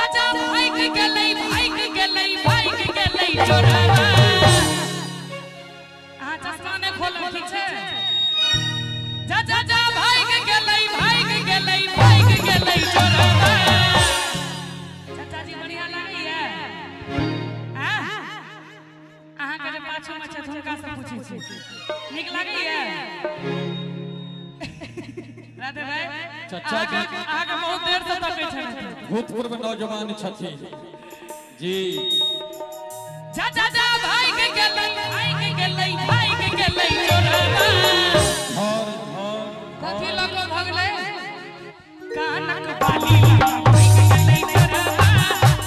चाचा भाग गेलै भाग गेलै भाग गेलै चोरवा। अहाँ चश्मा नहि खोलब, ठीक छै? चाचा भाग गेलै भाग गेलै भाग गेलै चोरवा। चाचा जी बढ़िया लागैया? अहाँके जे पाछूमे छथि हुनकासँ पूछै छी, नीक लागैया? राधे भाई चाचा जी अहाँके बहुत देर से तकै छलथि। भूतपूर्व नौजवान छथि जी। चाचा भाग गेलै भाग गेलै भाग गेलै चोरवा। धर धर कथी लऽ कऽ भगलै? कानक बाली लऽ कऽ भागि गेलै चोरवा।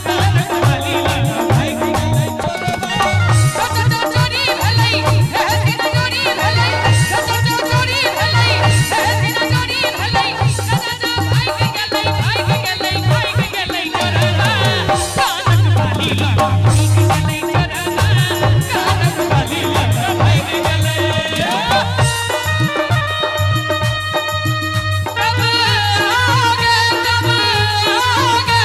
कानक बाली लऽ कऽ भागि गेलै चोरवा। चाचा चोरी भेलै हे सीना चोरी भेलै। चाचा चोरी भेलै हे सीना चोरी भेलै। चाचा भागि गेलै भागि गेलै भागि गेलै चोरवा। कानक बाली लऽ कऽ भागि गेलै चोरवा। कानक बाली लऽ कऽ भागि गेलै। तब आओगे तब आओगे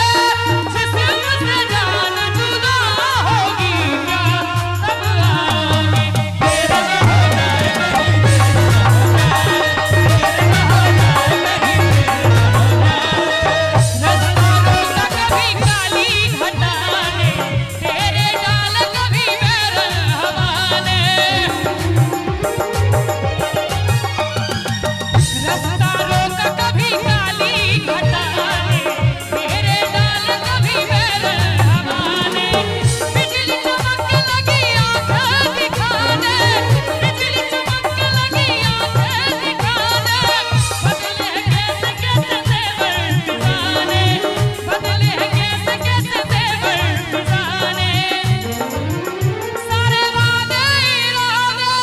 जिस्म से जान जुदा होगी क्या, तब आओगे देर न हो जाए कहीं, देर न हो जाए, देर न हो जाए कहीं, देर न हो जाए। रास्ता रोका कभी काली घटा ने, तेरे जाल कभी बैरन हवा ने। रास्ता रोका कभी काली घटा ने, तेरे डाल कभी बैरन हवा ने। बिजली चमक लगी आंख दिखाने, बिजली चमक लगी आंख दिखाने। बदले हैं कैसे कैसे तेवर तुझाने, बदले हैं कैसे कैसे तेवर तुझाने। सारे वादे इरादे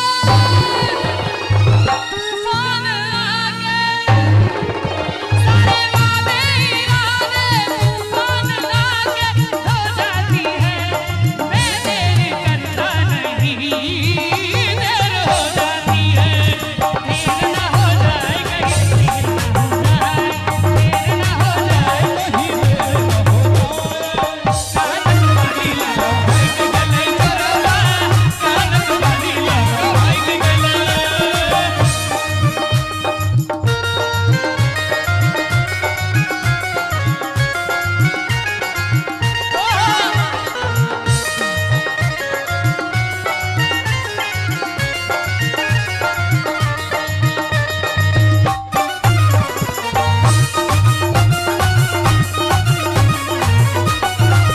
तूफान आके, सारे वादे इरादे तूफान आके हो जाती है। मैं देर करता नहीं, देर हो जाती है। देर न हो जाए कहीं, देर न हो जाए, देर न हो जाए कहीं, देर न हो जाए। कानक बाली लऽ कऽ भागि गेलै चोरवा। कानक बाली लऽ कऽ भागि गेलै।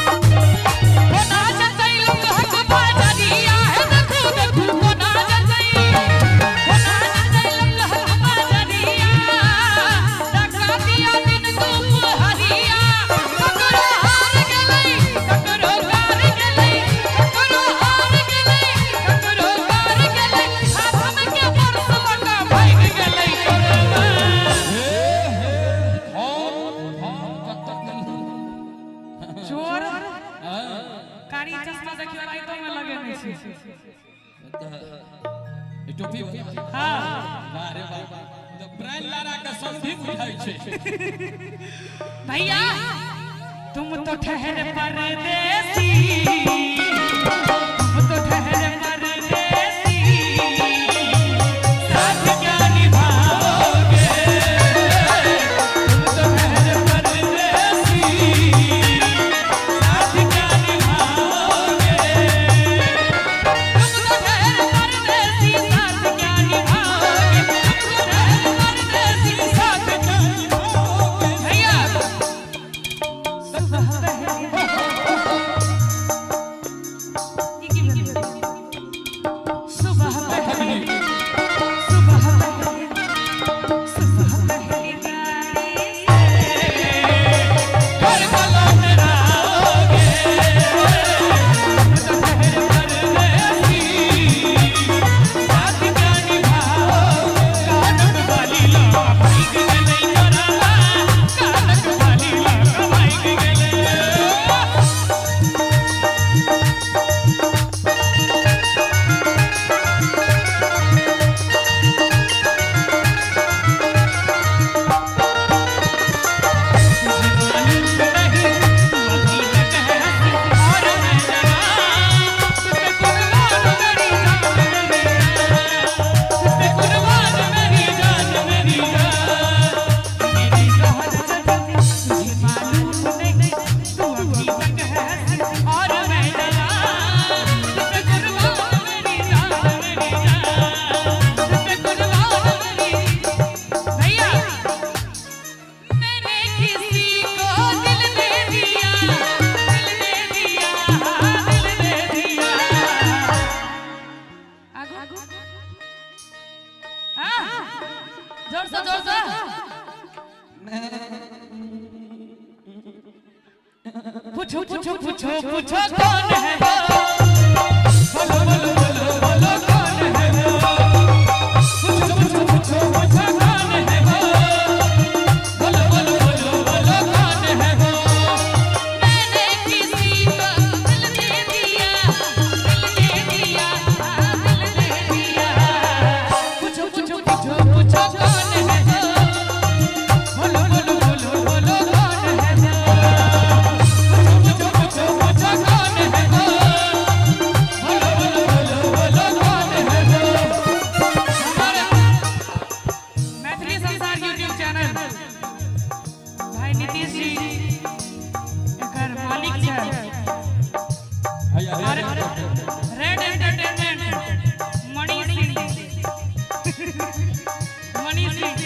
कोना जतै लोक हक बाजरिया हे देखू देखू कोना जतै, कोना जतै लोक हक बाजरिया। डकातिया दिन दुपहरिया, ककरो हार गेलै ककरो हार गेलै, ककरो हार गेलै ककरो हार गेलै। हाथमे के पर्स लऽ कऽ भागि गेलै चोरवा। हे हे धर धर कतऽ गेलै? चोर कारी चश्मा देखियो राइतो में लगे नहीं छै। ई टोपी हाँ वाह रे वाह, तऽ ब्रांड लारा के समधी बुझाइ छै। भैया तुम तो ठहरे परदेसी, तुम तो ठहरे परदेसी, साथ क्या निभाओगे। तुम तो ठहरे परदेसी, साथ क्या निभाओगे। तुम तो ठहरे परदेसी, साथ क्या निभाओगे। तुम तो ठहरे परदेसी, साथ क्या निभाओगे। भैया सुबह पहले जोर से जोर से। पूछो पूछो पूछो पूछो कौन है वो, बोलो बोलो बोलो बोलो कौन है वो, पूछो पूछो पूछो पूछो कौन है वो, बोलो बोलो बोलो बोलो कौन है वो। मैंने किसी को दिल दे दिया, दिल दे दिया, दिल दे दिया। पूछो पूछो पूछो पूछो कौन है वो, बोलो बोलो बोलो बोलो कौन है वो, पूछो पूछो पूछो कौन है वो, बोलो बोलो बोलो बोलो कौन है वो। हमारा मैथिली संसार यूट्यूब चैनल भाई नीतीश जी एकर मालिक छै और रेड एंटरटेनमेंट मणि सिंह, मणि सिंह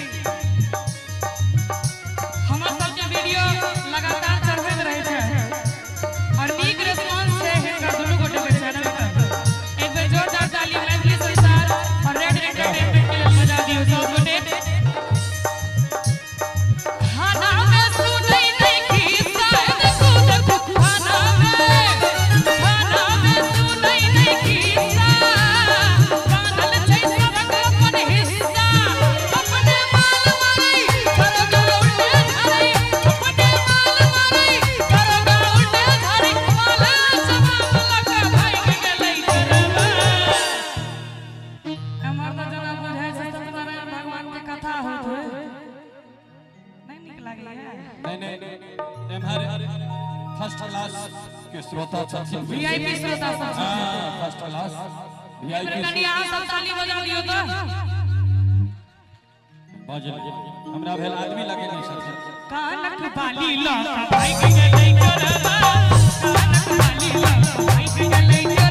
हमर सबके वीडियो लगातार चढ़बैत रहै छै और नीक रिस्पॉन्स छै हिनकर दुनू गोटे के चैनल पर। एक बेर जोरदार ताली मैथिली संसार और रेड एंटरटेनमेंट के लेल बजा दियौ सब गोटे। खाना में सुनै नै खिस्सा, देखू देखू खाना में सुनै नै खिस्सा, बान्हल छै सबक अपन हिस्सा। अपने माल मारै करगा उल्टे झारै, अपने माल मारै करगा उल्टे झारै, माल जवाब लगा भागि गेलै चरवा। हमर तऽ जेना बुझाइ छै सत्यनारायण भगवान के कथा होइत होय, नहि नीक लागैया? नहीं नहीं, एम्हर फर्स्ट क्लास के श्रोता छथिन, वीआईपी श्रोता सब छथिन। हाँ, फर्स्ट क्लास वीआईपी। कनि अहाँ सब ताली बजा दियौ तऽ। बजल हमरा भेल आदमी लगे नहीं छथिन। कानक बाली लऽ कऽ भागि गेलै चोरबा, कानक बाली लऽ कऽ भागि गेलै चोरबा।